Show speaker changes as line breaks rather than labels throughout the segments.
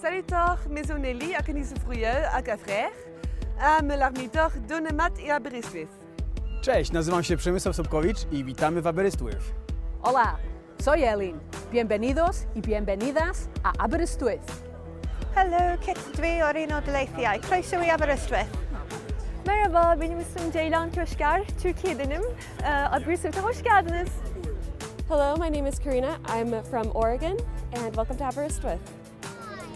Salut oc'h, me zo Nelly hag an Isofriel hag a frère. A me l'armidoc'h donemat e Aberystwyth.
Cześć, nazywam się Przemysław Sobkowicz i witamy w Aberystwyth.
Hola, soy Elin. Bienvenidos y bienvenidas a Aberystwyth.
Helo, Kit dwi o'r Unol Daleithiau. Croeso i Aberystwyth.
Merhaba, benim ismim Ceylan Köşker. Türkiye'denim. Ee, Aberystwyth'e hoş geldiniz.
Hello, my name is Karina. I'm from Oregon and welcome to Aberystwyth.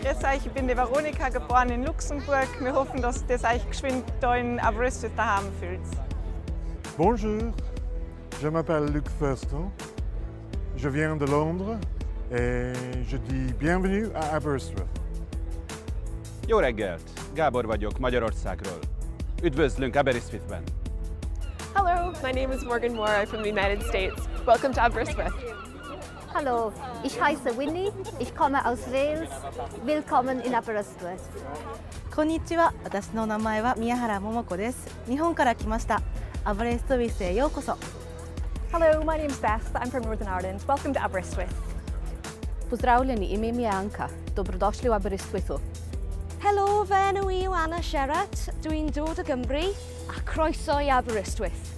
Grüß euch, ich bin die Veronika, geboren in Luxemburg. Wir hoffen, dass das euch geschwind da in Aberystwyth daheim fühlt.
Bonjour, je m'appelle Luc Thurston. Je viens de Londres et je dis bienvenue à Aberystwyth.
Jó reggelt! Gábor vagyok Magyarországról. Üdvözlünk Aberystwythben!
Hello, my name is Morgan Moore. I'm from the United States. Welcome to Aberystwyth.
Hallo, ich heiße Winnie, ich komme aus Wales. Willkommen in Aberystwyth.
こんにちは。私の名前は宮原桃子です。日本から来ました。アバレストウィスへようこそ。
Hello, my name's Beth. I'm from Northern Ireland. Welcome to Aberystwyth.
Pozdravljeni, ime mi je Anka. Dobrodošli v Aberystwythu.
Helo, fy enw i yw Anna Sherratt. Dwi'n dod o Gymru a croeso i Aberystwyth.